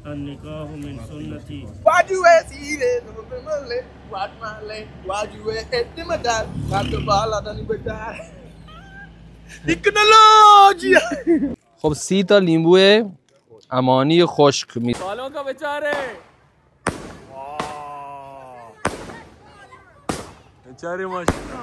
النکاح من سنتی. Why you ask me that? What my life? Why you ask me that? Why the ball I don't even die? تکنولوژی. خب، سی تا لیمبو امانی خشک می- سالوں کا بیچارے. بیچارے ماشاءاللہ.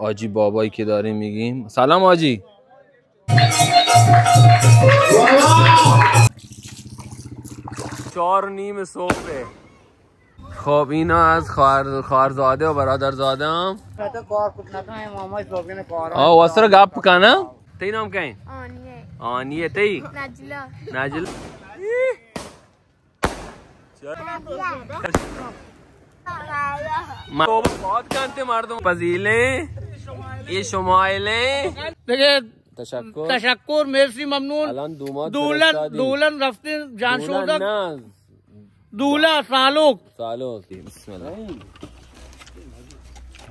حاجی بابایی که داریم می‌گیم. سلام حاجی. چهار و نیم صبح. خب، اینا از خواهر-، خواهرزاده و برادرزاده هم. تو کار کت نکنه، مامای صبح کار. آه، واسه رو گپ کنم. تئی نام کئے؟ آنیه. آنیه، تئی؟ نجلا. نجلا. ما بات کنتے مردم پذیلیں، یہ شمائلیں. دیگه تشکر. تشکر، مرسی، ممنون. الان دومات دولن، فرستادی. دولن رفتین جان دولن شودک. نه. دولا سالوک. سالوک. بسم الله.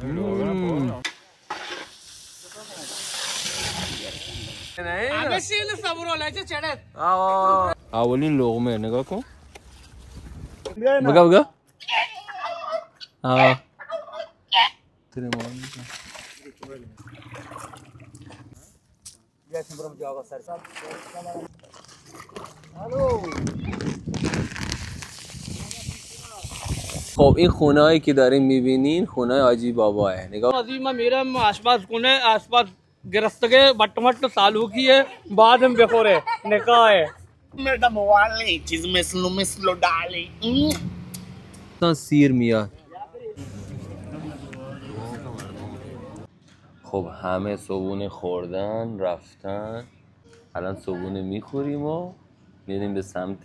مم. همه شیل صبر و لجه چڑت. آه. اولین لغمه نگاه کن. بگا، بگا. آه. تیرے ماں. خب، این خونه‌ای که دارین می‌بینین، خونهٔ حاجی بابا ہے. نگاه. عظیم میرم آشپز کنه، آشپز گرستگه، بٹ مٹ سالوکی ہے، بعد ہم بخوره، نکاح ہے. میڈم والی چیز مثلو مثلو ڈالی. تا سیر میاد. خب، همه صبحونه خوردن، رفتن. الان صبحونه می‌خوریم و می‌ریم به سمت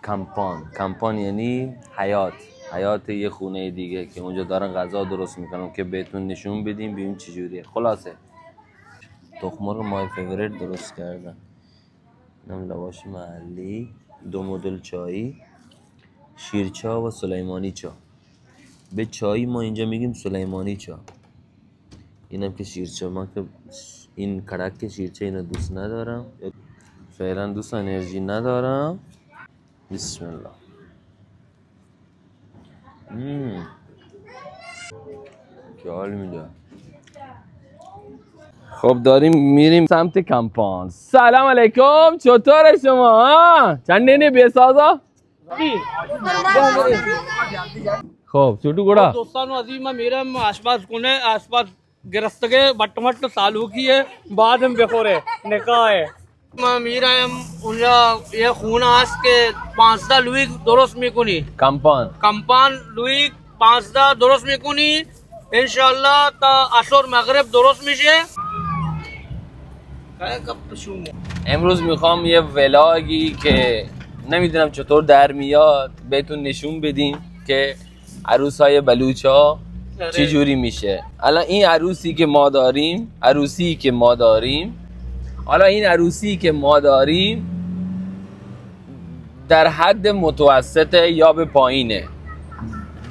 کمپان. کمپان یعنی حیاط، حیاط یه خونهٔ دیگه که اونجا دارن غذا درست می‌کنن که بهتون نشون بدیم، ببینیم چجوریه. خلاصه، تخم مرغ مای فیوریت درست کردن. اینم لواش محلی، دو مدل چایی، شیرچا و سلیمانی چا. به چایی ما اینجا می‌گیم سلیمانی چا. اینم که شیرچا، من که این کڑک شیرچا اینو دوست ندارم، فعلاً دوست انرژی ندارم. بسم الله. مم. که حال می‌ده. خب، داریم می‌ریم سمت کمپان. سلام علیکم، چطور شما؟ ها؟ چندینی بی‌سازا؟ خب، چوٹو گڑا. دوستان عزیز، ما میرم آشپز کنه، آشپز گرستگه، بٹ مٹ سالوکی ہے، بعد ہم بخوره، نکاح ہے. ما میرم اونجا یه خونه است که پانزده لویگ درست می‌کنی. کمپان. کمپان لویگ پانزده درست می‌کنی. انشاءالله تا عصر مغرب درست می‌شه. امروز می‌خوام یه ولاگی که نمی‌دونم چطور در میاد بهتون نشون بدیم که عروسای بلوچا آره. چی جوری می‌شه. الان این عروسی که ما داریم، عروسی که ما داریم، حالا این عروسی که ما داریم در حد متوسطه یا به پایینه؟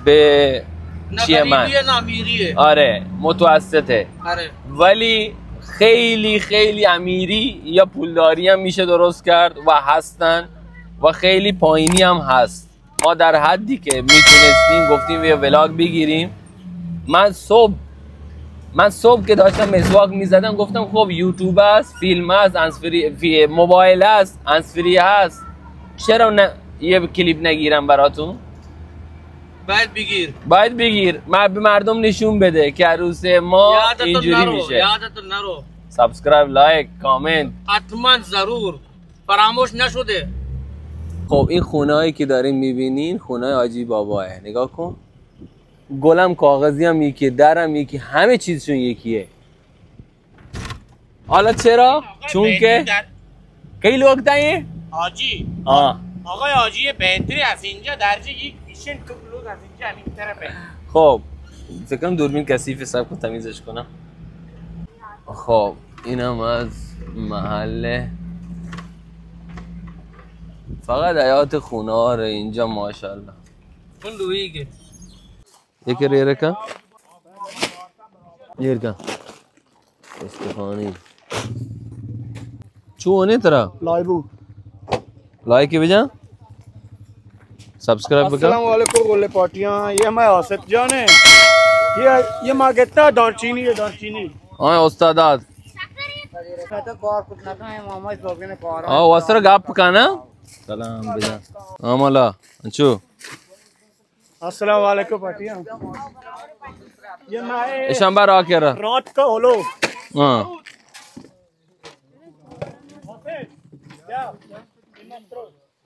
به نه چیه من؟ غریبیه، نه امیریه. آره، متوسطه. آره. ولی خیلی خیلی امیری یا پولداری هم می‌شه درست کرد و هستن و خیلی پایینی هم هست. ما در حدی که می‌تونستیم گفتیم یه ولاگ بگیریم. من صبح، من صبح که داشتم مسواک می‌زدم گفتم خب یوتیوب است، فیلم است، هندزفری، فی-، موبایل است، هندزفری هست، چرا نه یه کلیپ نگیرم براتون؟ باید بگیر. باید بگیر. من به مردم نشون بده که عروس ما یادتون اینجوری نرو، می‌شه. یادتون نرو. Subscribe, like, comment. حتماً ضرور. فراموش نشده. خب، این خونه‌هایی که دارین می‌بینین، خونهٔ حاجی باباه. نگاه کن. گلم کاغذی هم یکیه، درم یکی، همه چیزشون یکیه. حالا چرا؟ چون که کئی لوگ تھا یہ؟ حاجی۔ ہاں۔ آقای حاجی، یہ بہترین از اینجا درجه یک پیشن تو لوگ از اینجا همین طرفه۔ خب، فکر کنم دوربین کثیف، سب کو تمیزش کنم۔ خب، اینم از محله۔ فقط حیات خونه‌واره اینجا، ماشاءالله۔ اون دویی که۔ یک ریر کن۔ ایر کن۔ استخانی۔ چون ہے ترا؟ لائبو۔ لائک بجا۔ سبسکرائب بکن۔ السلام علیکم گلے پارٹیاں، یہ ہمیں آصف جان ہے۔ یہ، یہ ما گتا دارچینی ہے، دارچینی۔ ہاں، استادات۔ ہاں، وسر گپ کنا۔ سلام بجا۔ ہاں، مولا۔ انچو۔ السلام علیکم پارٹیاں۔ یہ میں ایشان بار آ کر رات کا ہولو۔ ہاں۔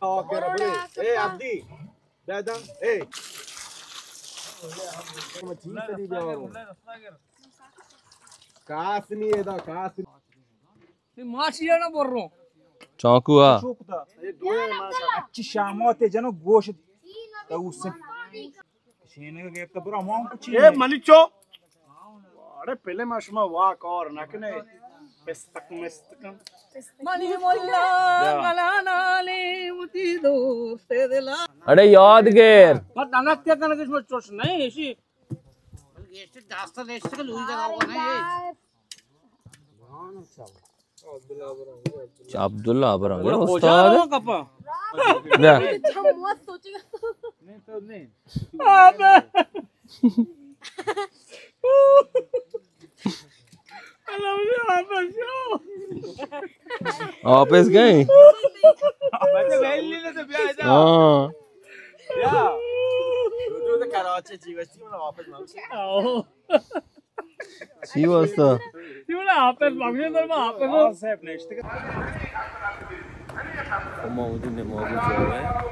آ کر رات۔ اے عبدی، دادا، اے۔ کاس نہیں ہے دا، کاس نہیں۔ ماشی نہ برو۔ چاکو آ۔ اچھی شامات جنو گوشت۔ شینگ گرفت برو ہمون کچی۔ اے منی چو۔ اڑے پہلے ما شما واک اور نہ کنے۔ پستک مستک۔ منی مولا گلانا لے متی دوست دلا۔ اڑے یاد گیر۔ بس دانت کیا کنه کس میں چوش نہیں ایسی۔ بلکہ ایسے داستا دیش تک لوئی جگہ کو نہیں۔ عبداللہ ابرنگ استاد۔ واپس گئے؟ ہاں۔ کراچی جی ویستی واپس۔ چی واسطہ؟ چی بولا، حافظ بخش سر، میں حافظ ہوں۔ صاحب نشتے۔ ما وجود نمازی جا رہے ہیں۔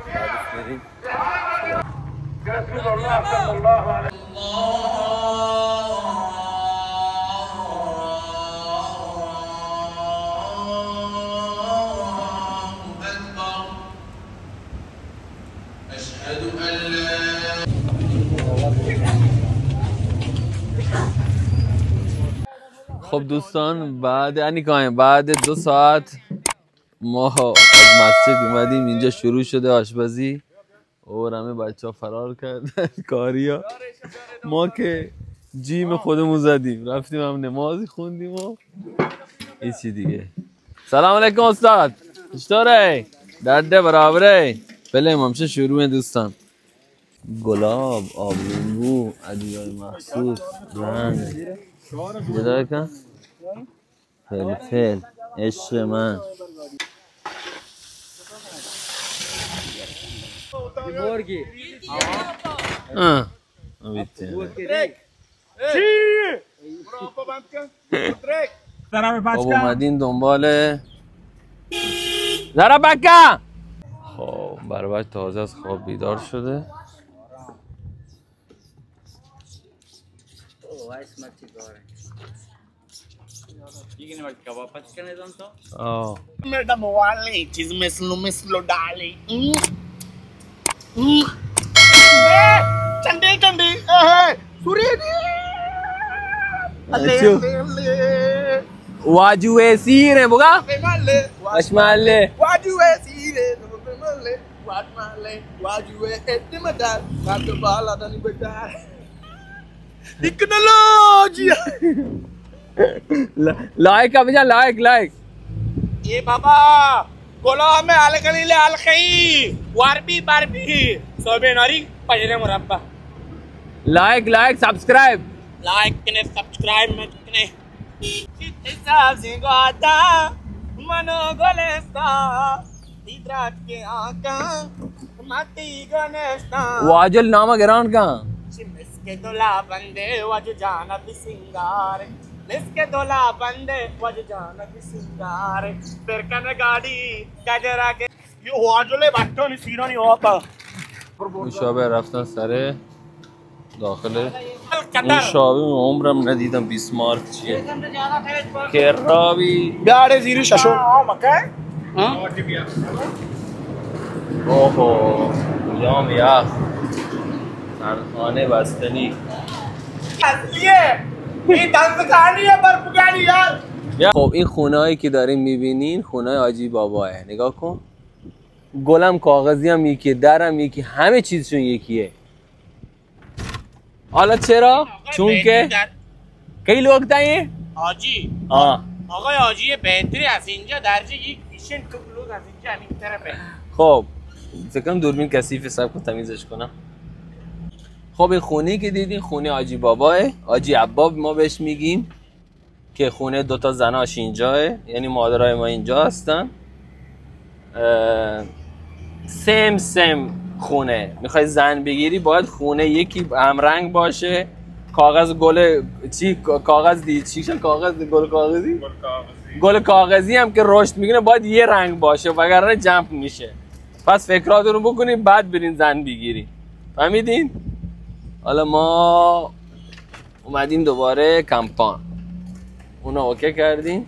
خب دوستان، بعد یعنی کائیں بعد دو ساعت ما از مسجد اومدیم، اینجا شروع شده آشپزی اور همه بچه ها فرار کردن کاریا. ما که جیم خودمون زدیم، رفتیم هم نمازی خوندیم و هیچی دیگه. سلام علیکم استاد، چطوره؟ درده برابره؟ پلیم همشه شروع دوستان. گلاب، آبلیمو، ادویه‌های مخصوص، رنگ، جدا کن. فلفل، عشق من. آه. بابا اومدین دنبال ذرا بکا. خب، بربش تازه از خواب بیدار شده. آه. میڈم والی چیز مثل مثل ڈالی. ٹھنڈی ٹھنڈی، اے، سوری دی. اچھا. واجو اے سیر ہے بگا. اشمالے. واجو اے سیر ہے. واجو اے، واجو اے، ایڈی مدار. واجو بالا دنی بجار. ٹیکنالوجی. ل-، لائک ابھی جان، لائک، لائک. اے بابا، غلام الخلیل الخی، واربی باربی، سوبے ناری، پجرے مربع. Like, like, subscribe. لائک کنے، سبسکرائب میں کنے. چیتے سبزی گواتا، منو گلستا، دیدرات کے آنکھاں، ماتی گنشتا. واجل نامہ گران کن. چی مسک دولا بندے، واجو جانا بی سنگار. مسک دولا بندے، واجو جانا بی سنگار. پر کن گاڑی، گجرا کے. یہ واجلے بٹانی سیرانی آپا. نوشابه رفتن سره داخل. نوشابه من عمرم ندیدم، بیسمارک چیه؟ کرابی. بیاڑے زیری ششو. ها؟ اوهو، کجام یخ. سردخانه بستنی. اصلیه. این دستکاری برف گلی یار. خب، این خونه‌هایی که دارین می‌بینین، خونه‌های حاجی باباه. نگاه کن. گلم کاغذی هم یکی، درم یکی، همه چیزشون یکیه. حالا چرا؟ آقای چون که بهتری در کئی لوگ دئیں؟ حاجی. آه. آقای حاجی بهتری از اینجا درجه یک میشن، تو لوگ از اینجا همین طرفه. خب، فکر کنم دوربین کثیفه، صبر کن تمیزش کنم. خب، این خونه‌ای که دیدین خونهٔ حاجی باباه، حاجی عباب ما بهش می‌گیم. که خونهٔ دوتا زناش اینجاه، یعنی مادرای ما اینجا هستن. اه، سیم سیم خونه. می‌خوای زن بگیری، باید خونه یکی همرنگ باشه. کاغذ گل چی، کاغذ دی چی شد؟ کاغذ گل کاغذی؟ گل کاغذی. گل کاغذی هم که رشد می‌کنه باید یه رنگ باشه، وگرنه جمپ می‌شه. پس فکراتون رو بکنین، بعد برین زن بگیرین. فهمیدین؟ حالا ما اومدیم دوباره کمپان، اونو اوکی کردیم.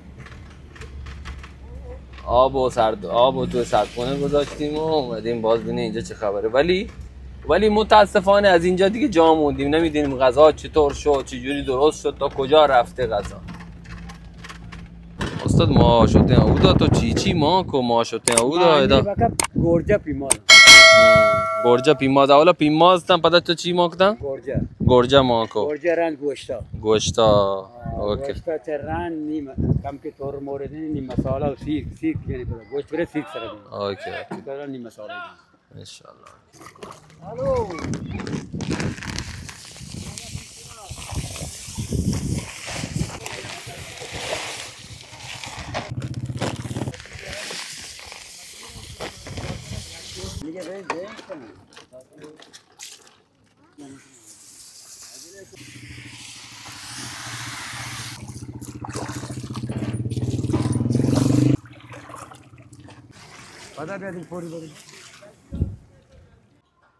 آب و سرد، آب و تو سردخونه گذاشتیم و اومدیم باز ببینیم اینجا چه خبره. ولی، ولی متاسفانه از اینجا دیگه جا موندیم، نمی‌دونیم غذا چطور شد، چجوری درست شد، تا کجا رفته غذا. استاد، ما شتیں اودا، تو چی چی مان کو؟ ما شتیں اودا، ادا. گورجا پیماز. گورجا پیماز. اولا پیماز تاں پدا تو چی مان کتاں؟ گورجا. گورجا مان کو. گورجا رند گوشتا. گوشتا. آه، اوکے. گوشتا چہ رند نیم، کم کہ تور مورد نیم مسالہ و سیرک، سیرک یعنی پدا گوشت برے سیرک سر دیں. Okay, okay. نیم مسالہ دیں. انشاءاللہ. پدا بیا دل پوری بری.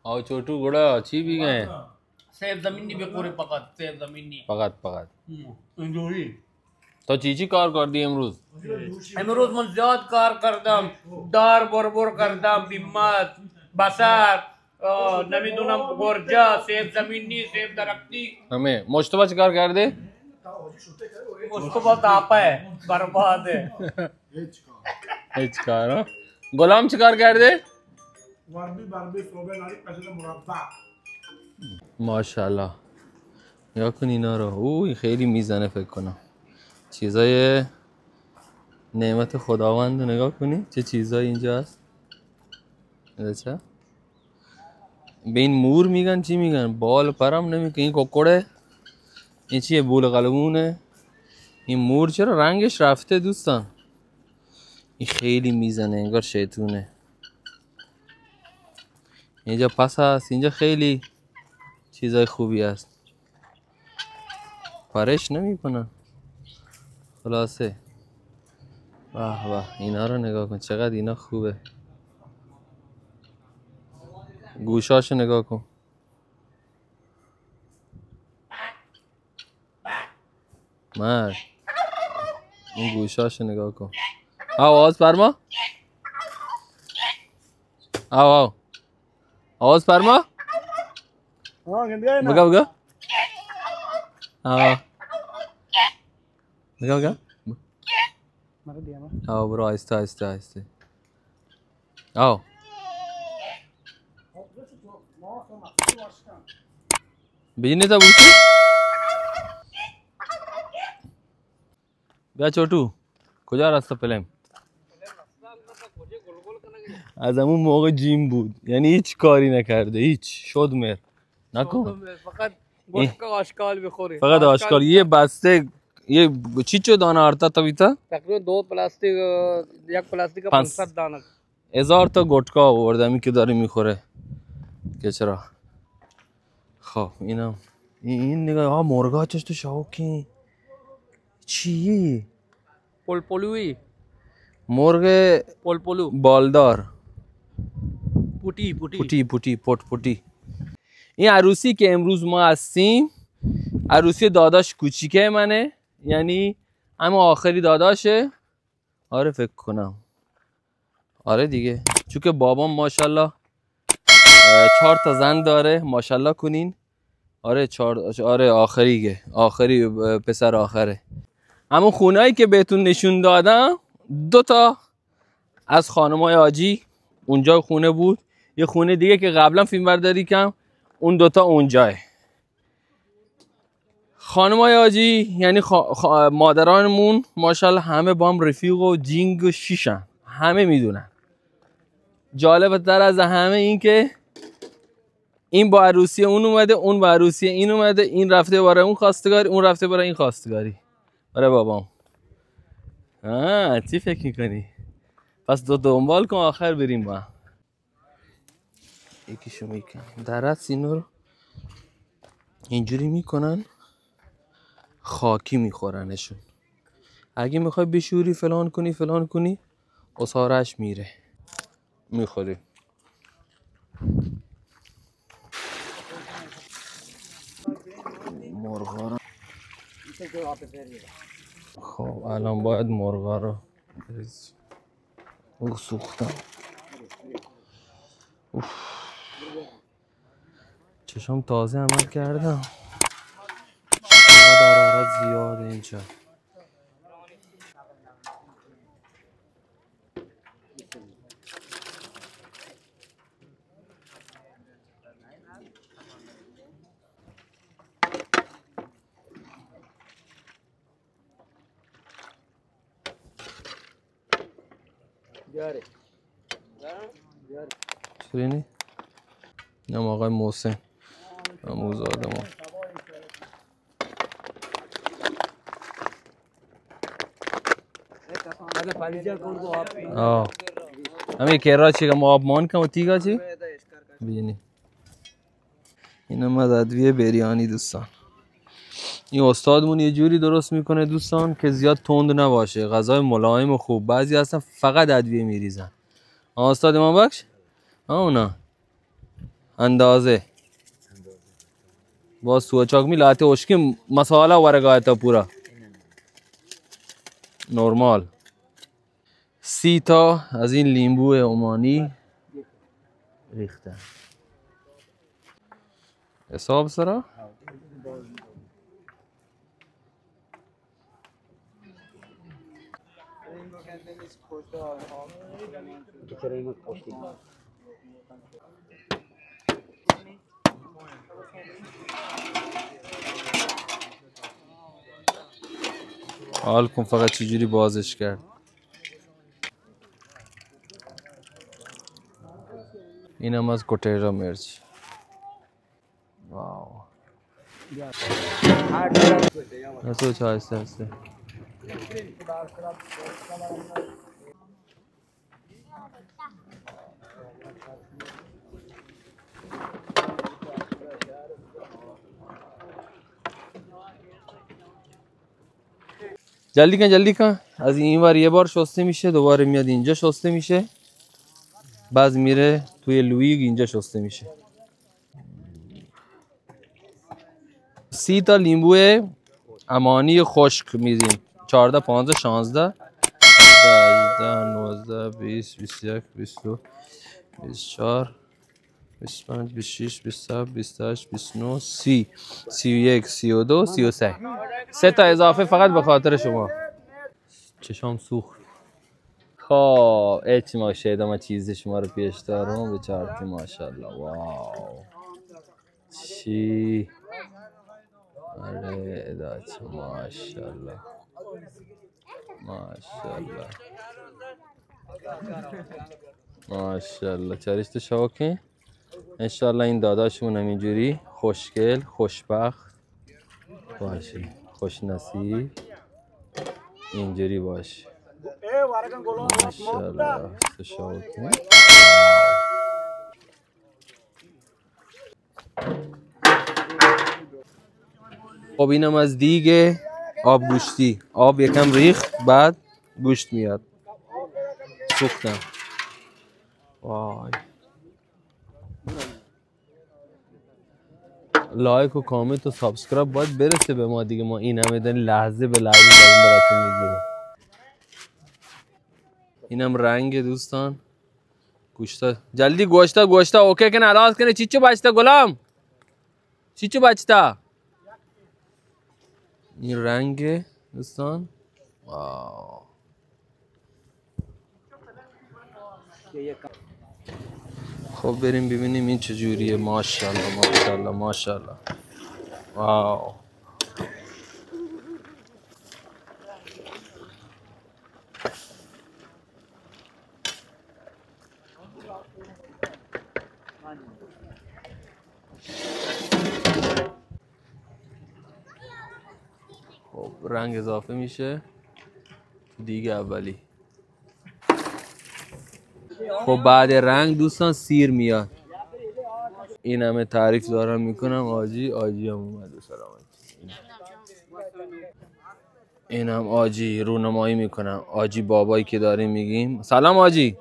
او چھوٹو گڑا چی بیگئے؟ سیب زمینی بخورے فقط، سیب زمینی. فقط، فقط. ہم، انجوری. تو چی چی کار کردی امروز؟ امروز من زیاد کار کردم، دار بربر کردم، بیمت، بصر، آ، نمی‌دونم گرجا، سیب زمینی، سیب درختی. ہمے مشتبہ چی کار کردے؟ مشتبہ تاپہ ہے، برباد ہے. ہچ کار، ہاں؟ غلام چی کار کردے؟ وربی بربی سوبے ناری کشیدہ مربع. ماشاءاللہ. نگاه کن اینا رو. اوه، این خیلی میزنه فکر کنم. چیزای نعمت خداوند رو نگاه کنی. چه چیزایی اینجا هست؟ اچھا. به این مور می‌گن، چی می‌گن؟ بال پرم نمی‌کنه. این ککڑه. این چیه؟ بول قلمونه. این مور چرا رنگش رفته دوستان؟ این خیلی میزنه، انگار شیطونه. اینجا پس هست، اینجا خیلی چیزای خوبی هست. پرش نمی‌کنن. خلاصه. به به، اینا رو نگاه کن، چقدر اینا خوبه. گوشاشو نگاه کن. مرد. اون گوشاشو نگاه کن. آو، آواز فرما. آو، آو. آواز فرما. ہاں، گندگا ہے نا؟ بگا، بگا. آو. بگا، بگا. آو، برو، آہستہ، آہستہ، آہستہ. آو. بجنی تا بوشی. بیا چوٹو، کجا رستہ پلیم؟ از همون موقع جیم بود، یعنی هیچ کاری نکرده، هیچ، شد مر نکن. فقط گٹکا آشکال بخوری. فقط آشکال. یه بسته، یه چیچو دانه آرتا تا بیتا؟ تقریباً دو پلاستیک، یک پلاستیک پانصد دانه. هزار تا گٹکا آورده، همی که داره میخوره. که چرا؟ خب، اینم. این، این نگاه، آه، مرغا چش تو شوقی. چی؟ پلپلوی. مرغ پلپلو. بالدار. پوٹی، پوٹی. پوٹی، پوٹی، پوٹ پوٹی. این عروسی که امروز ما هستیم، عروسی داداش کوچیکه منه، یعنی اما آخری داداشه. آره، فکر کنم. آره دیگه، چون که بابام ماشاءالله، اه، چهار تا زن داره، ماشاءالله کنین. آره، چهار، آره، آخریگه، آخری، اه، پسر آخره. همون خونه‌ای که بهتون نشون دادم، دو تا از خانمای حاجی اونجا خونه بود، یه خونه دیگه که قبلا فیلم برداری کم، اون دوتا اونجاه. خانمای حاجی، یعنی خا-، خا-، مادرانمون ماشاءالله همه با هم رفیق و جینگ و شیشن، همه می‌دونن. جالب تر از همه این که این با عروسی اون اومده، اون با عروسی این اومده، این رفته برای اون خواستگاری، اون رفته برای این خواستگاری، برای بابام. آه، چی فکر می‌کنی؟ پس دو دنبال کن، آخر بریم با هم. یکی شو می‌کنم. درست اینو رو اینجوری می‌کنن، خاکی می‌خورنشون. اگه می‌خوای بشوری، فلان کنی، فلان کنی، عصاره‌اش میره. می‌خوری. مرغا رو. خب، الان باید مرغا رو بریز. او سوختم. اوف. چشم تازه عمل کردم. چقدر حرارت زیاده اینجا. بیاره. بیاره. چرینی؟ اینم آقای محسن. اموزاده ما. آه. همین کرا چی که ما آب مان کم و تیگا چی؟ بینی. اینم از ادویه بریانی دوستان. این استادمون یه جوری درست می‌کنه دوستان که زیاد تند نباشه، غذای ملایم و خوب. بعضی هستن فقط ادویه می‌ریزن. آه، استاد امام بخش؟ آه، اونا. اندازه. باز سوچاک می لاتے اشکیں مسالہ ورگا تا پورا. نورمال. سی تا از این لیمبو عمانی ریختن. حساب سرا؟ حال کن فقط چجوری بازش کرد. اینم از کٹیرا مرچ. واو. اسو چا آستے آستے. جلدی کن، جلدی کن. از این ور یه بار شسته می‌شه، دوباره میاد اینجا شسته می‌شه، باز میره توی لویگ، اینجا شسته می‌شه. سی تا لیمبوی امانی خشک می‌زیم. چهارده، پانزده، شانزده، هفده، هجده، نوزده، بیست، بیست و یک، بیست و دو، بیست و چهار، بیست و پنج، بیست و شش، بیست و هفت، بیست و هشت، بیست و نه، سی، سی و یک، سی و دو، سی و سه. سه تا اضافه فقط به خاطر شما. چشام سوخت. خب، هیچ ما شیدا ما چیزی شما رو پیش دارم، بچارتی ماشاءالله. واو. چی؟ آره، ادا چه، ماشاءالله. ماشاءالله. ماشاءالله. چریشت شوقی. انشاءالله این داداشمون همینجوری خوشگل، خوشبخت باشی، خوش نصیب، اینجوری باشی. ماشاءالله. چه شوقی. خب، اینم از دیگ آب گوشتی. آب یکم ریخت، بعد گوشت میاد. سوختم. وای. لایک و کامنت و سابسکرایب باید برسه به ما دیگه. ما این همه داریم لحظه به لحظه داریم براتون می‌گیریم. اینم رنگ دوستان. گوشتہ، جلدی گوشتہ، گوشتہ، اوکے کنے، ہلاس کنے، چچو بچتہ غلام؟ چچو بچتہ؟ این رنگ دوستان. واو. خب بریم ببینیم این چجوریه. ماشاءالله، ماشاءالله، ماشاءالله. واو. خب رنگ اضافه میشه تو دیگ اولی. خب بعد رنگ دوستان سیر میاد. این همه تعریف دارم میکنم حاجی، حاجی هم اومد و سلامت. این هم حاجی رونمایی می‌کنم. حاجی بابایی که داریم می‌گیم. سلام حاجی.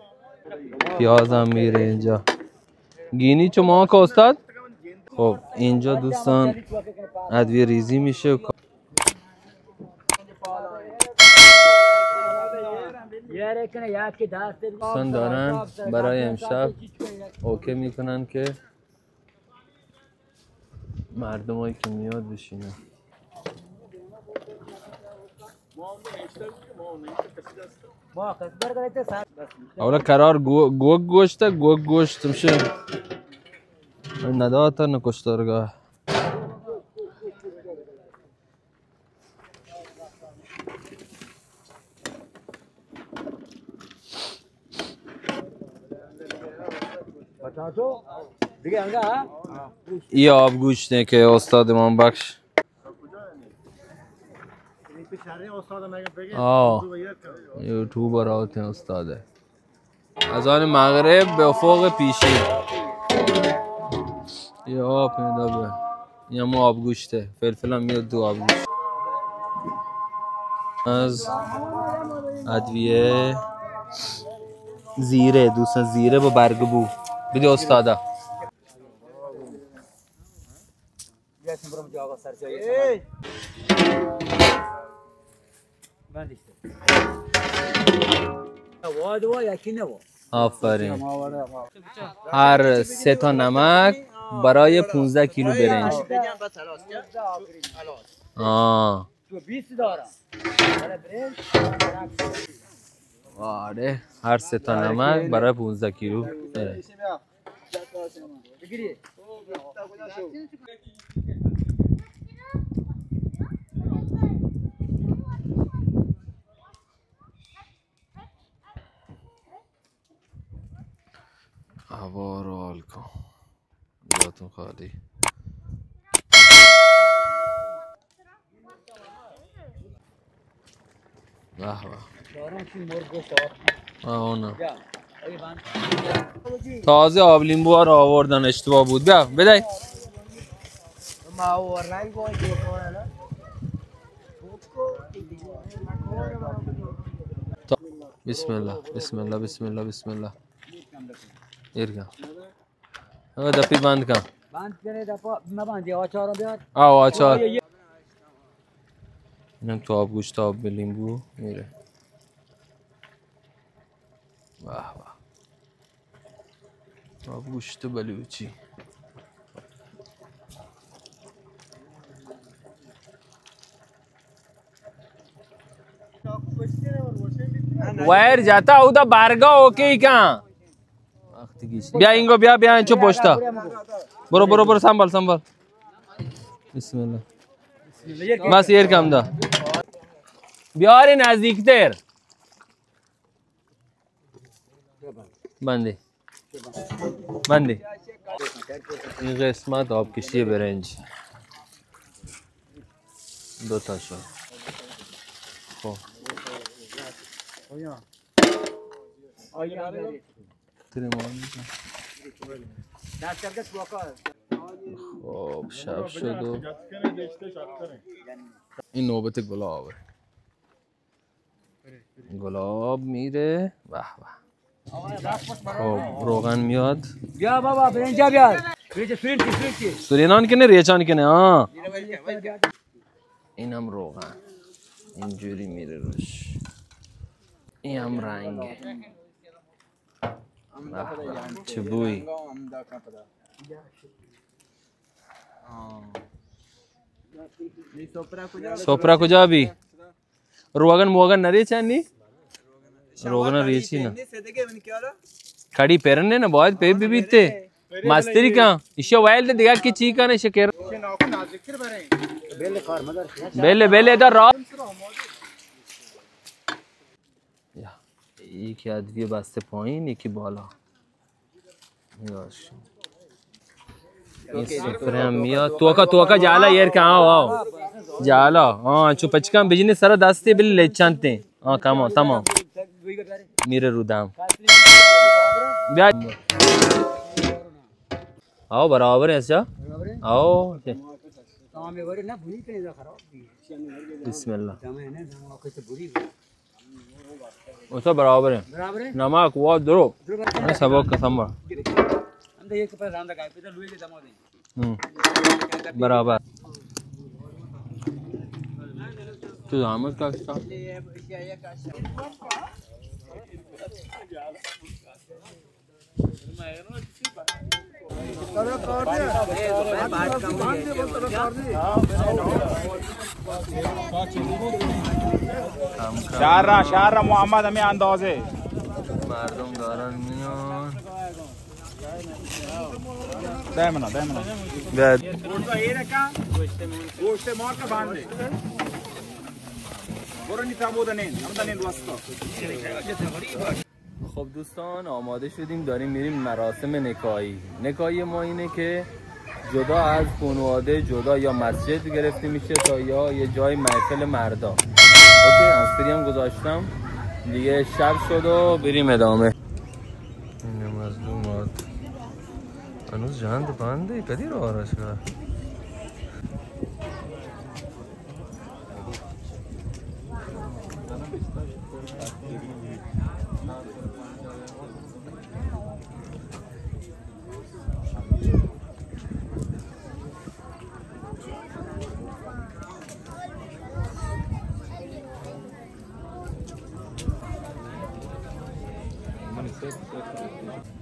پیاز هم میره اینجا. گینی چما که استاد؟ خب اینجا دوستان ادویه ریزی میشه. دوستان دارن برای امشب اوکی می‌کنن که مردمایی که میاد بشینه. اولا قرار گو-، گوگ گوشته، گوگ گوشت میشه. نداتا نکشتارگاه. ای آب گوشت که استاد من بخش. آه. یوٹیوبر آتے ہیں استاد. اذان مغرب به افق پیشین. یه آب پیدا به. یه مو آبگوشته. فلفل هم میاد دو آبگوشت. از ادویه زیره، دوستان، زیره با برگ بو. بده استادا. بیا شما برو جاگا سر جایی. بندش کن. واد وا یکی نوا. آفرین. هر سه تا نمک برای پونزده کیلو برنج. آه. تو بیست دارم. آره، هر سه تا نمک برای پونزده کیلو برنج. هوا رو حال کن. جاتون خالی. به به. آه، نه. تازه آب لیمبو ها رو آوردن، اشتباه بود. بیا، بدای. تا-، بسم الله، بسم الله، بسم الله، بسم الله. ایرگا. آقا، دپی بند کن. بند کنید، دپا مبندی، آچار رو بیار. آه، آچار. آه، یه، یه. اینم تو آب گوشت، آب لیمبو میره. واه، واه. آب گوشت بلوچی. وائر جاتا، اودا بارگا اوکے کن. بیا اینگو، بیا، بیا، انچو پوشتا. برو، برو، برو، سنبھال، سنبھال. بسم اللہ. بس ایر کم دا. بیاری نزدیکتر. بندی. بندی. این قسمت آبکشی برنج. دو تا شد. خب. خب، شب شد و این نوبت گلابه. گلاب میره. به به. خب، روغن میاد. بیا بابا، برنجا بیار. برنج سرین چی، سرین چی؟ سرینان کنه، ریچان کنه، ها. اینم روغن. اینجوری میره روش. این هم رنگه. آہ، چه بوئی. سوپرا کجا بی؟ روغن موغن نریچانی؟ روغن ریچی نا. کڑی پرنے نا، باید پہ بی بیتے. مستری کن. ایشا ویل دے دیگا کی چی کن ایشا کر. بیلے، بیلے، ادھر را. یا، یکی ادویہ بستے پایین، یکی بالا. یاش. این سفره هم میاد. توکا، توکا جالا ایر که، آو، آو. جالا. آه، چو پچکان بجنی سر دستی بلی لچانتے. آه، کما، تمام. میره رو دام. بیا. آو، برابر ہے، اچھا. آو. بسم اللہ. اوسا برابر ہے. برابر ہے؟ نمک وا درو. درو برابر ہے. سبق قسم با. ہم تو ایک پر راندا کا، پتہ لوئی کے دمو دیں. ہم. برابر. تو زحمت کا حصہ. شهر را، شهر را محمد، همین اندازه. مردم دارن میان. دائمنا، دائمنا. گوشت مار کا باندھے. برو نیتا بود نین، هم نین واسطا. خب دوستان، آماده شدیم، داریم میریم مراسم نکاحی. نکاحی ما اینه که جدا از خانواده، جدا یا مسجد گرفته می‌شه تا یا یه جای محفل مردا. اوکی، استری هم گذاشتم. دیگه شب شد و بریم ادامه. این مظلومات. هنوز جند بنده، کدی رو آرش کرد؟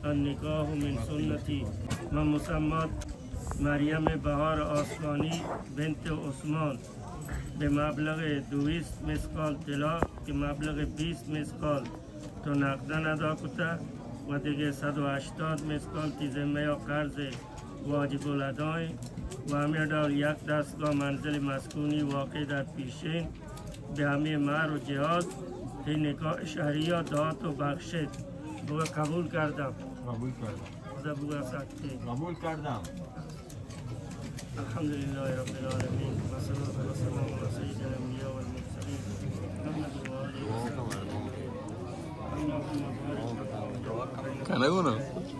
النکاح من سنتی. من مسمات مریم بهار آسمانی بنت عثمان به مبلغ دویست مثقال طلا که مبلغ بیست مثقال تو نقداً ادا کته و دیگه صد و هشتاد مثقال تی ذمه یا قرض واجب الادائیں و همے ڈول یک دستگاه منزل مسکونی واقع در پیشین به همے مهر و جهاز تی نکاح شهریه دات و بخشت. بگو قبول کردم. قبول کردم. خدا بگو سکتے. قبول کردم. الحمد لله رب العالمين، والصلاة والسلام على سيد الأنبياء والمرسلين، محمد وآله وصحبه أجمعين. اللهم بارك لنا وبارك بيننا. کنگو نا،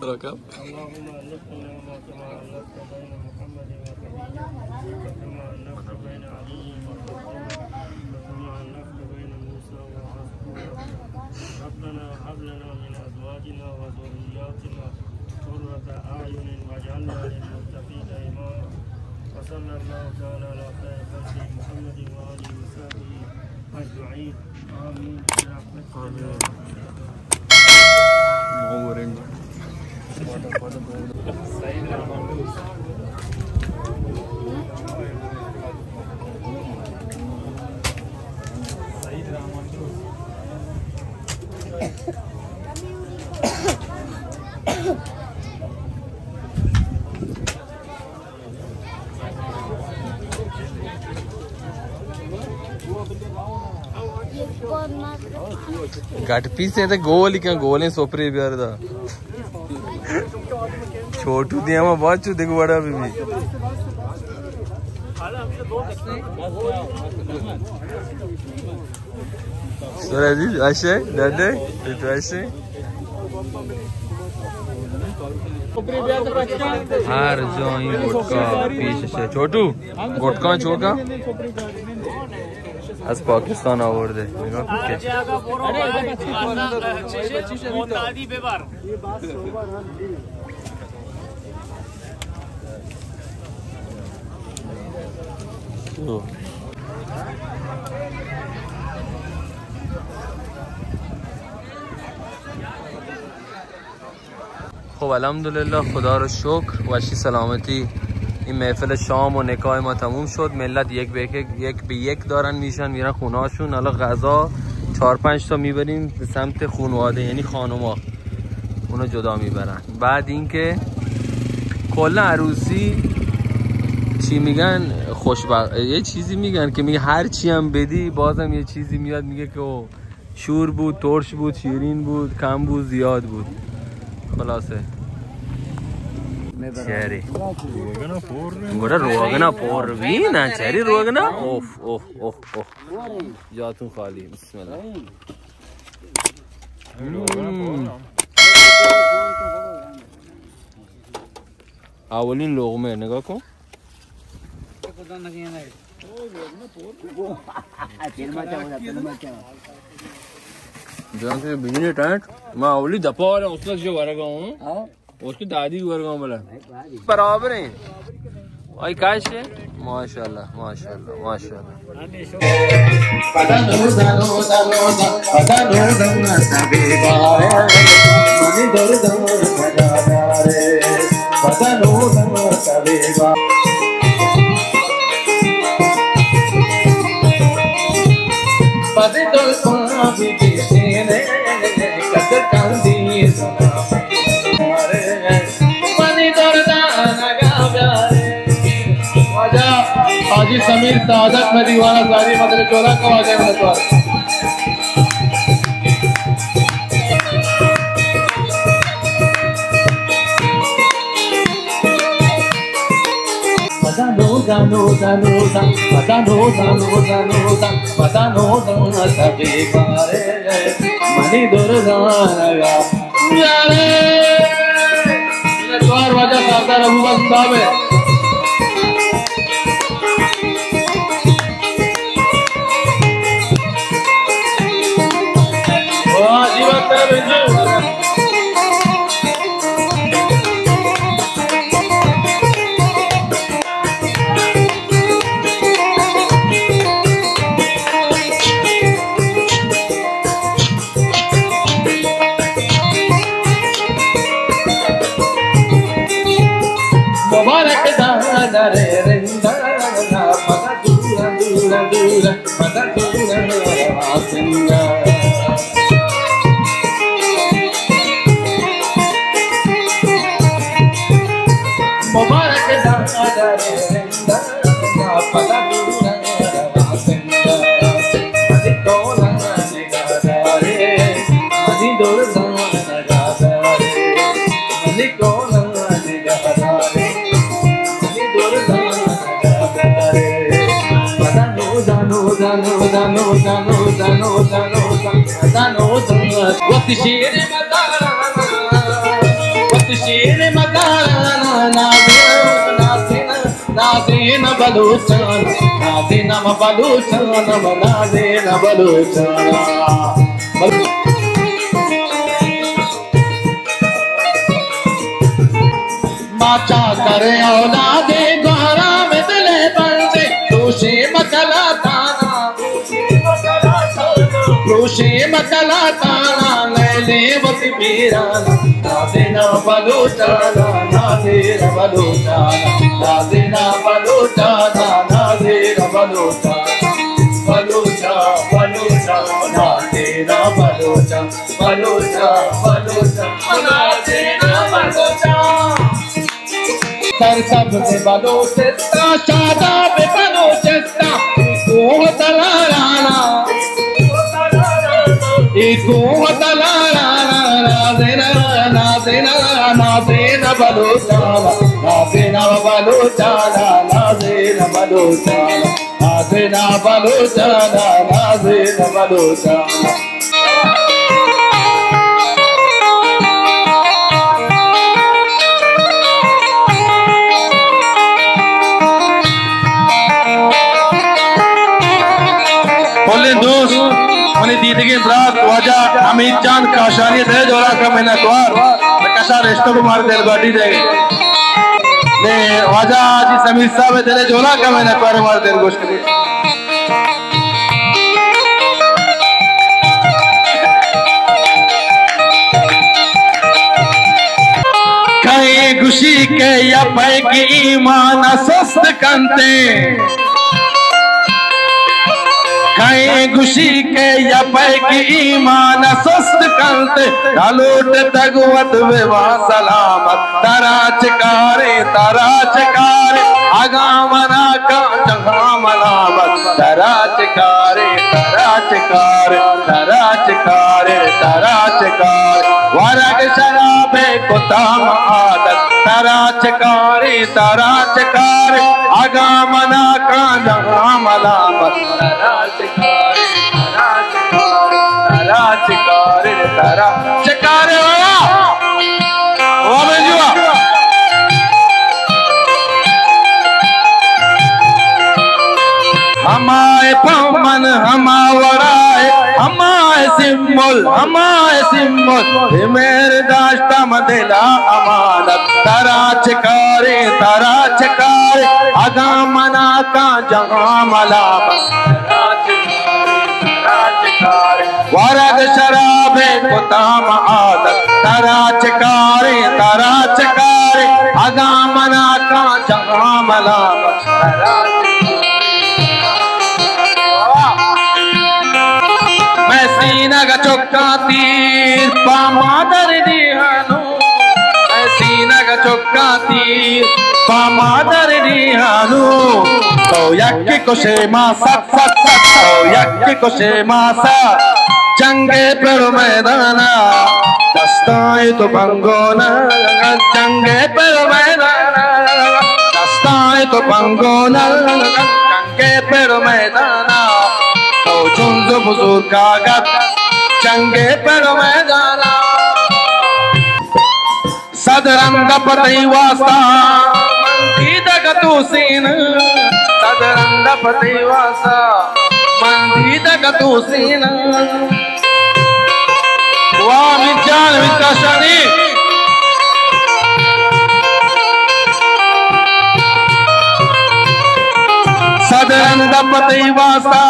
رکب. اللهم ألف بيننا كما ألفت بين محمد وخديجة، وكما ألفت بين علي وفاطمة، وكما ألفت بين موسى وهارون. ربنا هب لنا من أزواجنا وذرياتنا قرة أعين واجعلنا للمتقين إماما. وصلى الله تعالى على خير خلقه محمد وآله وصحبه أجمعين. آمين برحمتك يا أرحم الراحمين. گٹ پیس ہے تو گول کیا، گولیں سوپری بیار دا. چھوٹو دیا ما بہت چو دیکھو بڑا بی بی. سر عزیز، ایسے، ڈڈے، تو ایسے. ہر جا این گٹکا پیش سے. چھوٹو، گٹکا چوکا از پاکستان آورده. نگاه کن که. خب، الحمدلله، خدا رو شکر، وشی سلامتی. این محفل شام و نکاح ما تموم شد. ملت یک به یک، یک به یک دارن میشن، میرن خونه‌هاشون. حالا غذا چهار پنج تا می‌بریم به سمت خانواده، یعنی خانوما، اونو جدا می‌برن. بعد اینکه کلا عروسی، چی می‌گن، خوشبخت، یه چیزی می‌گن که میگه هر چی هم بدی، بازم یه چیزی میاد میگه که او شور بود، ترش بود، شیرین بود، کم بود، زیاد بود. خلاصه. چری. گوڑا روگنا پر بی نا، چری روگنا. اوف، اوف، اوف، اوف. جاتون خالی. بسم الله. مم. اولین لقمه، نگاه کن. جان تو بجنی ٹائٹ، ما اولی دپا والا استاد جو ورگا ہوں. ہاں. اس کی دادی ورگا ہوں بلا. برابر ہیں. آئی کاش ہے؟ ماشاءاللہ، ماشاءاللہ، ماشاءاللہ. واجہ حاجی سمیر سعادت میں دیوانہ ساری مدر چولا کا واجہ منتوار. منتوار واجہ سردار ابو بخش صاحب ہے. واہ جی، واہ، کیا بنجو. مبارک دانا رے رندا، پدا دورا دورا دورا، پدا دورا سنگا. مبارک دانا رے رندا، پدا دورا سنگا. علی کولا نگاہ دارے، علی دور دانا وت شیر مزارانا، وت شیر مزارانا، نازینا، نازینا، نازینا بلوچانا، نازینا ما بلوچانا، ما نازینا بلوچانا. ما چاکر اولاد گوہرام دل بندے، دوشی مکلا تانا. دوشی مکلا تانا، لیلی وتی پیرانا. نازینا بلوچانا، نازینا بلوچانا، نازینا بلوچانا، نازینا بلوچانا. بلوچا، بلوچا، نازینا بلوچا. بلوچا، بلوچا، نازینا بلوچا. سرسبز بلوچستان، شاداب بلوچستان، کوہ تلارانا. اے کوہ تلارانا، نازینا، نازینا، نازینا بلوچانا، نازینا بلوچانا، نازینا بلوچانا. نازینا بلوچانا، نازینا بلوچانا. بلے دوست، منی دیدگیں برات واجہ حمید جان کاشانی دل جولا کا منتوار، کشا رشتہ کو مار دل باٹی دے گئے. نے واجہ حاجی سمیر صاحب دل جولا کا منتوار، مار دل گوش. کہ یا پیک ایمان سست کنتے، کئے گوشی کہ یا پیک ایمان سست کنتے، نہ لوٹتگ وت بباں سلامت۔ ترا چہ کارے، ترا چہ کارے، اگاں منا کاں جہاں ملامت۔ ترا چہ کارے، ترا چہ کارے، ترا چہ کارے، ترا چہ کارے۔ ورگ شرابے کتام عادت، ترا چہ کارے، ترا چہ کارے، اگاں منا کاں جہاں ملامت۔ ترا چہ کارے، ترا چہ کارے، ترا چہ کارے، ترا چہ کارے۔ واہ! واہ بنجو واہ! ہمائے پمن ہما وڑائے، ہمائے سمبل، ہمائے سمبل، اے مہر داشتم دلا امانت۔ ترا چہ کارے، ترا چہ کارے، اگاں منا کاں جہاں ملامت۔ ورگ شرابے کتام عادت، ترا چہ کارے، ترا چہ کارے، اگاں منا کاں جہاں ملامت۔ مئے سینگ چکاں تیر پہ مادر دیہانو، مئے سینگ چکاں تیر پہ مادر دیہانو۔ تو یکے کشے ما ست ست ست، تو یکے کشے ما ست۔ جنگے پڑ میدانا، دستائیں تو بنگونا۔ جنگے پڑ میدانا، دستائیں تو بنگونا۔ جنگے پڑ میدانا، تو جنز بزرگ کاگد۔ جنگے پڑ میدانا۔ صد رند پہ تئی واسطہ من دیدگ تو سین، صد رند پہ تئی واسطہ من دیدگ تو سین۔ واہ من جان من کاشانی۔ صد رند پہ تئی واسطہ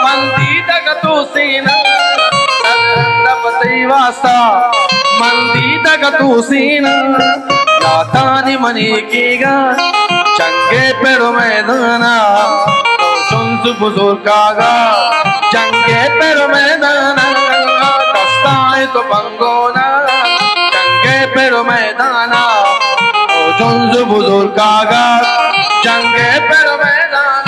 من دیدگ تو سین، صد رند پہ تئی واسطہ من دیدگ تو سین۔ لاتانی منی کیگا، جنگے پڑ میدانا، تو چنز بزرگ کاگا۔ جنگے پڑ میدانا، دستائیں تو بنگونا۔ جنگے پڑ میدانا، تو چنز بزرگ کاگا۔ جنگے پڑ میدانا۔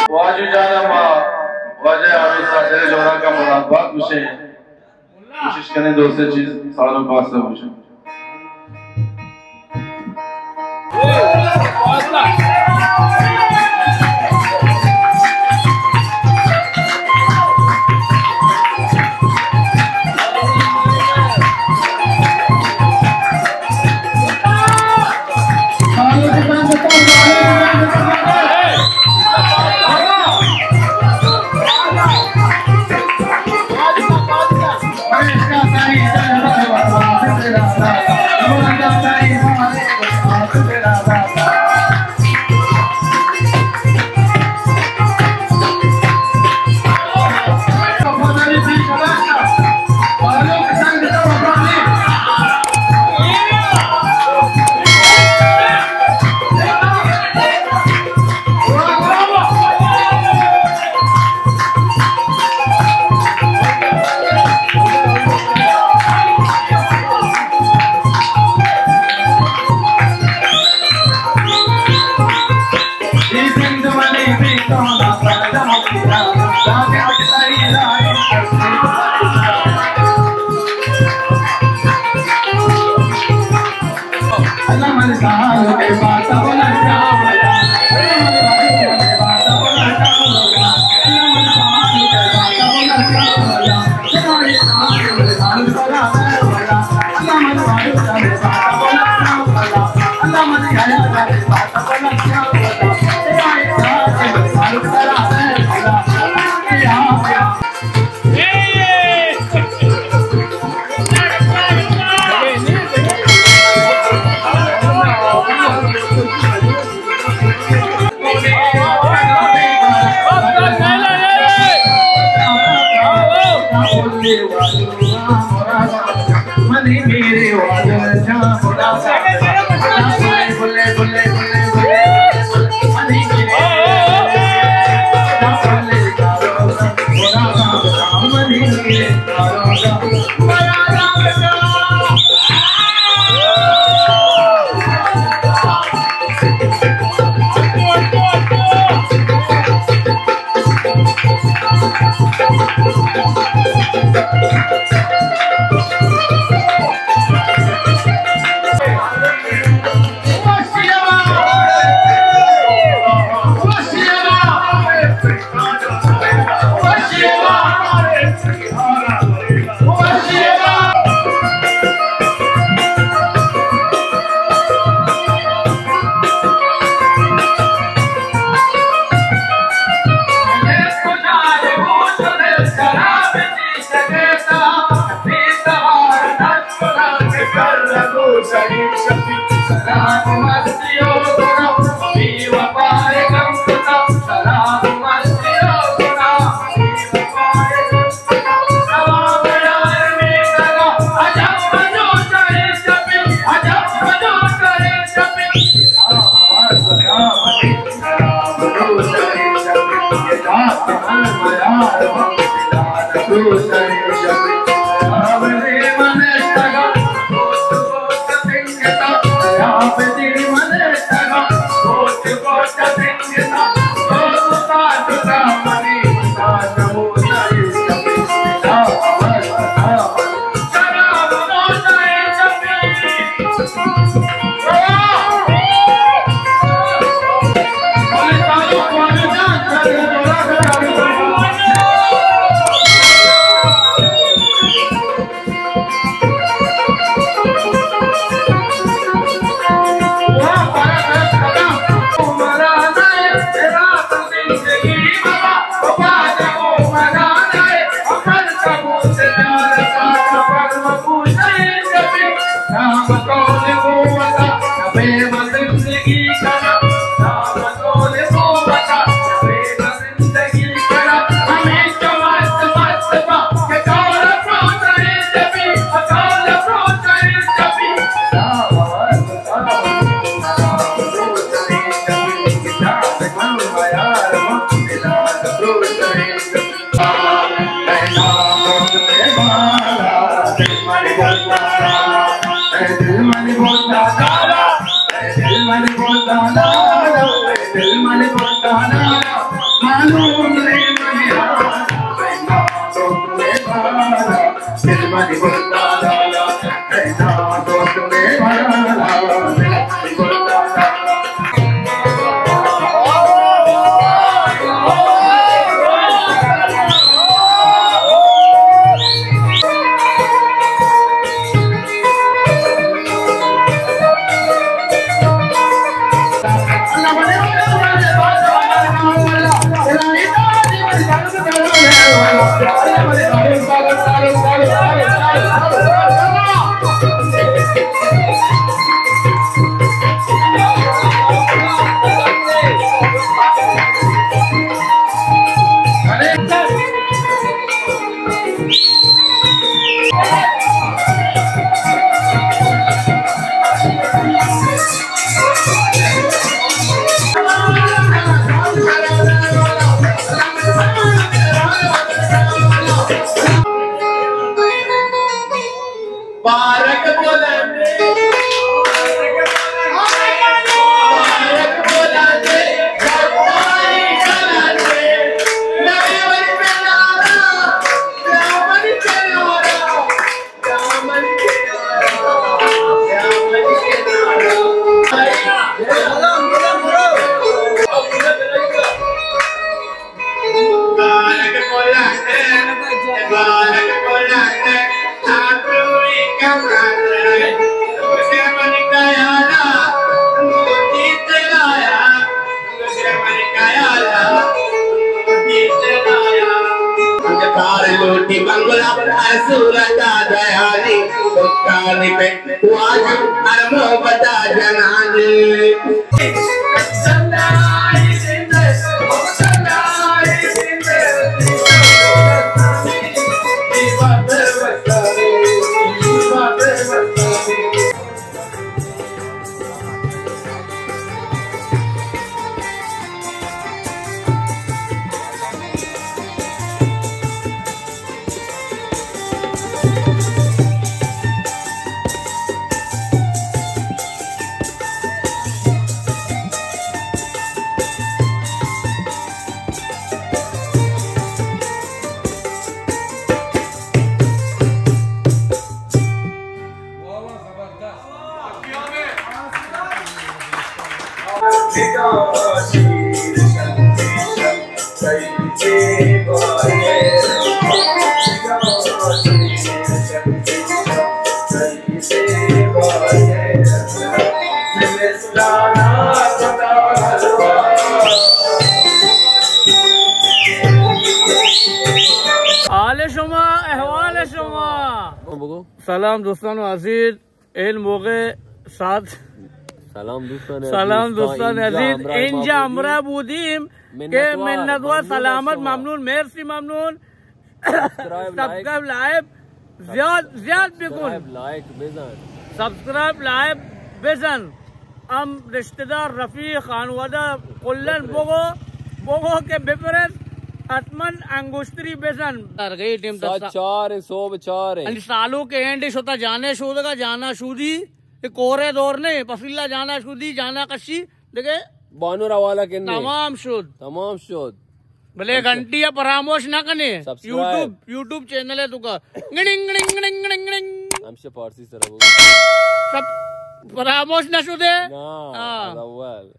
واجہ جان، ما واجہ عارف صاحب ءِ جوڑا کا مراد بات گوشیں۔ کوشش کنیں دوست چیز سال و پاس نہ بوشن۔ واجو ارمو بتا جنانی۔ حال شما، احوال شما. بگو. سلام دوستان عزیز، این موقع ساعت سلام دوستان عزیز. سلام دوستان عزیز، اینجا همراه بودیم که منتوار، سلامت، ممنون، مرسی، ممنون. Subscribe, like. سبسکرایب، لایک زیاد، زیاد بکن. سبسکرایب، لایک بزن. سبسکرایب، لایک بزن. هم رشتہ دار، رفیق، خانوادہ کلن بگو، بگو کہ بپرس، حتماً انگشتری بزن. درگئی ٹیم تا ساعت چار، صبح چار. انی سالو کے اینڈ شتا جانے شودگا، جانا شودی، یہ کورے دور نے، پسیلا جانا شودی، جانا کشی، دیکھے. بانور حوالہ کنے. تمام شد. تمام شد. بلے گھنٹی ءَ پراموش نہ کنے. سبسکرائب. یوٹیوب، یوٹیوب چینل ہے تو کا. گڑنگ، گڑنگ، گڑنگ، گڑنگ، گڑنگ. ہمشہ پارسی سر بگو. سب پراموش نہ شدے؟ نا، ہاں. از اول.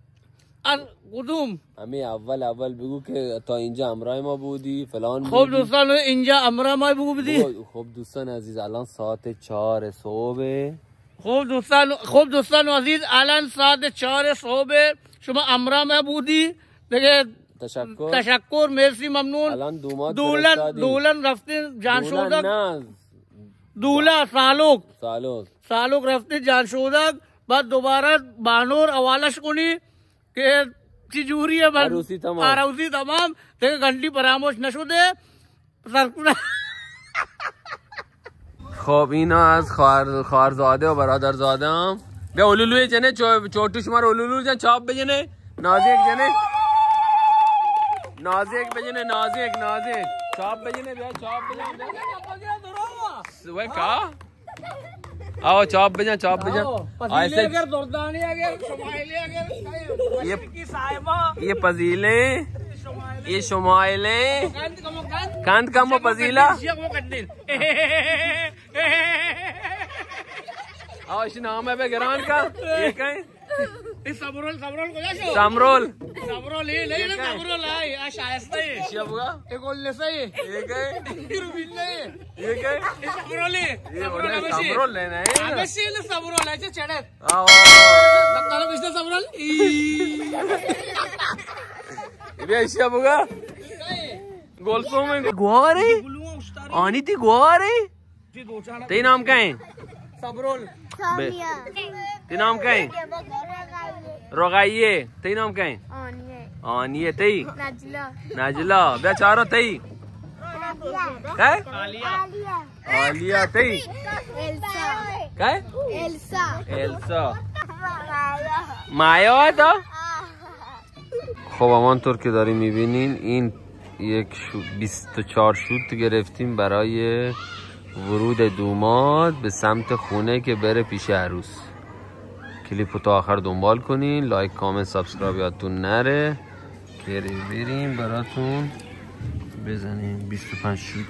از کدوم؟ ہمیں اول اول بگو کہ تا اینجا ہمراہ ما بودی، فلان خب بودی. دوستان، اینجا ہمراہ ما بگو بدی. خب، خب دوستان عزیز، الان ساعت چار صبح. خب دوستان، خب دوستان عزیز، الان ساعت چار صبح. شما ہمراہ ما بودی. دیگه تشکر. تشکر، مرسی، ممنون. الان دوماد دولن، فرستادی. دولن رفتین جان دولن شودک. نه. دولا، سالوک. سالوک. سالوک رفتین جان شودک. بعد دوبارہ بانور حوالش کنی کہ چی جوری ہے بل-، عروسی تمام. عروسی تمام. دیگه گھنٹی پراموش نشده. سرکونا. خب، اینا از خواهر-، خواهرزاده و برادرزاده هم. بیا اولولوی جنه، چو-، چوٹو شما رو اولولو جن، چاپ بجنه. نازک جنه. نازک بجنه، نازک، نازک. چاپ بجنه، بیا چاپ بجنه، بیا. وای کا؟ آؤ، چاپ بجن، چاپ بجن. آؤ، پزیلے آہستہ. اگر دردانی اگر شمائلے اگر یہ، مشرقی صاحبہ. یہ پزیلے، شمائلے. یہ شمائلے. کند کمو کند. کند کمو پزیلا. شیخ مقدس. آؤ، اسی نام ہے بے گران کا. یہ کہیں؟ اے سبرول، سبرول کجا شو؟ سمرول. سبرول، اے نہیں، یہ کیا ہے؟ سبرول آئے، آ شائستہ ہے. شیعہ بگا؟ اے گول نسا ہے. یہ کیا ہے؟ یہ روبین نہیں ہے. یہ کیا ہے؟ اے سبرول ہے. یہ سبرول بولے نہ بشی. سمرول لینا ہے. ہمیشہ یہ سبرول ہے، چڑت. آؤ. سب طرف اس نے سبرول. ای. یہ بھی شیعہ بگا؟ گول سو میں گوارے؟ آنی تی گوارے؟ تئی نام کئے؟ سبرول. بے-، تئی نام کئے؟ رغیہ. تئی نام کئے؟ آنیہ. آنیہ. تئی؟ نجلہ. نجلہ. بیا چارو تئی؟ کئے؟ عالیہ. عالیہ. تئی؟ ایلسا. کئے؟ ایلسا. ایلسا. مایا. مایا ہے تو؟ آہ. خب، همانطور که داریم می‌بینین، این یک شو-، بیست و چهار شوت گرفتیم برای ورود دوماد به سمت خونه که بره پیش عروس. کلیپ رو تا آخر دنبال کنین، لایک، کامنت، سابسکرایب یادتون نره. بریم، بریم براتون بزنیم. بیست و پنج شوت.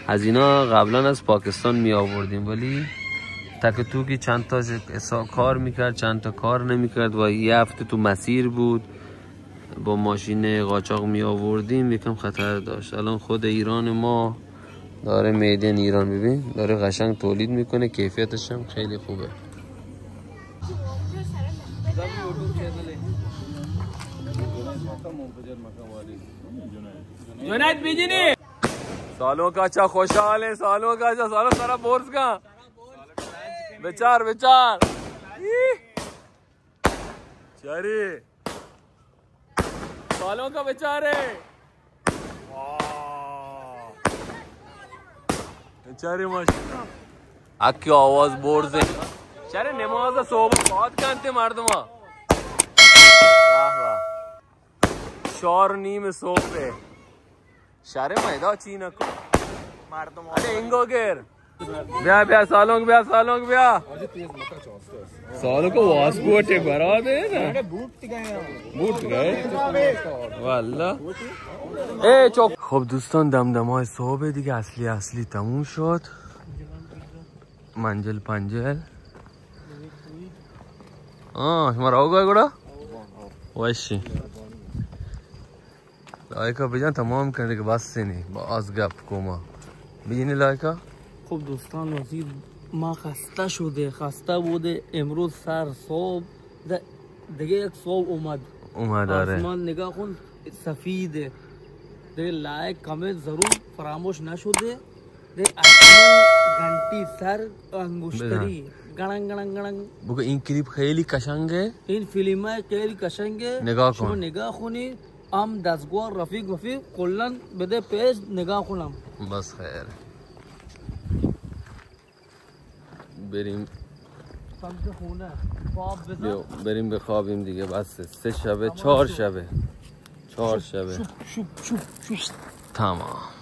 از اینا قبلاً از پاکستان می آوردیم، ولی تک و توکی چند تا ج-، حساب کار می‌کرد، چند تا کار نمی‌کرد و یه هفته تو مسیر بود، با ماشین قاچاق می آوردیم، یکم خطر داشت. الان خود ایران ما داره، made in ایران، ببین داره قشنگ تولید می‌کنه، کیفیتش هم خیلی خوبه. جنید بیجنی. سالونک ءَ چا خوشحال ایں، سالونک ءَ چا، سالونک سرا برز کن. بچار، بچار. ایہ. چاری. سالونک ءَ بچارے. واہ. بچارے ماشاءاللہ. اکی آواز برز ایں. چارے نماز صبح پاد کنت مردم. واہ واہ. چار نیم صبح. شرم ادا چی نکو. مردم. ارے انگو گر. بیا، بیا، سالونک بیا، سالونک بیا. سالونک ءَ واسکوٹ ءَ برا دے نا. بوٹ گئے. واللہ. اے چوک. خب دوستان، دمدمهٔ صبح دیگه اصلی، اصلی تموم شد. منجل پنجل. ہاں، شما روگ ءَ گڑا؟ وشی. لائقہ بجان تمام کنگ بس نی، باز گپ کو ما. بجنی لائقہ؟ خب دوستان عزیز، ما خستہ شدے، خستہ بودے، امروز سر صبح د-، دگہ یک صبح اومد. اومد، آرے. آسمان نگاہ کن، سفید ایں. دگہ لائق کمیں ضرور فراموش نہ شدے. دے آسمان گھنٹی سر انگشتری گڑنگ گڑنگ گڑنگ. بگو این کلیپ خیلی قشنگ ایں. این فیلم ءَ خیلی قشنگ ایں. نگاہ کن. شما نگاہ کنی، ہم دزگوار رفیق مفیق کلن بدے پیش نگاہ کنم. بس خیر. بریم. سمت خونه. خواب بزن. بیا، بریم بخوابیم دیگه. بس سه شبه، تمام چهار شد. شبه. چهار شبه. Shop, shop, shop, shop. تمام.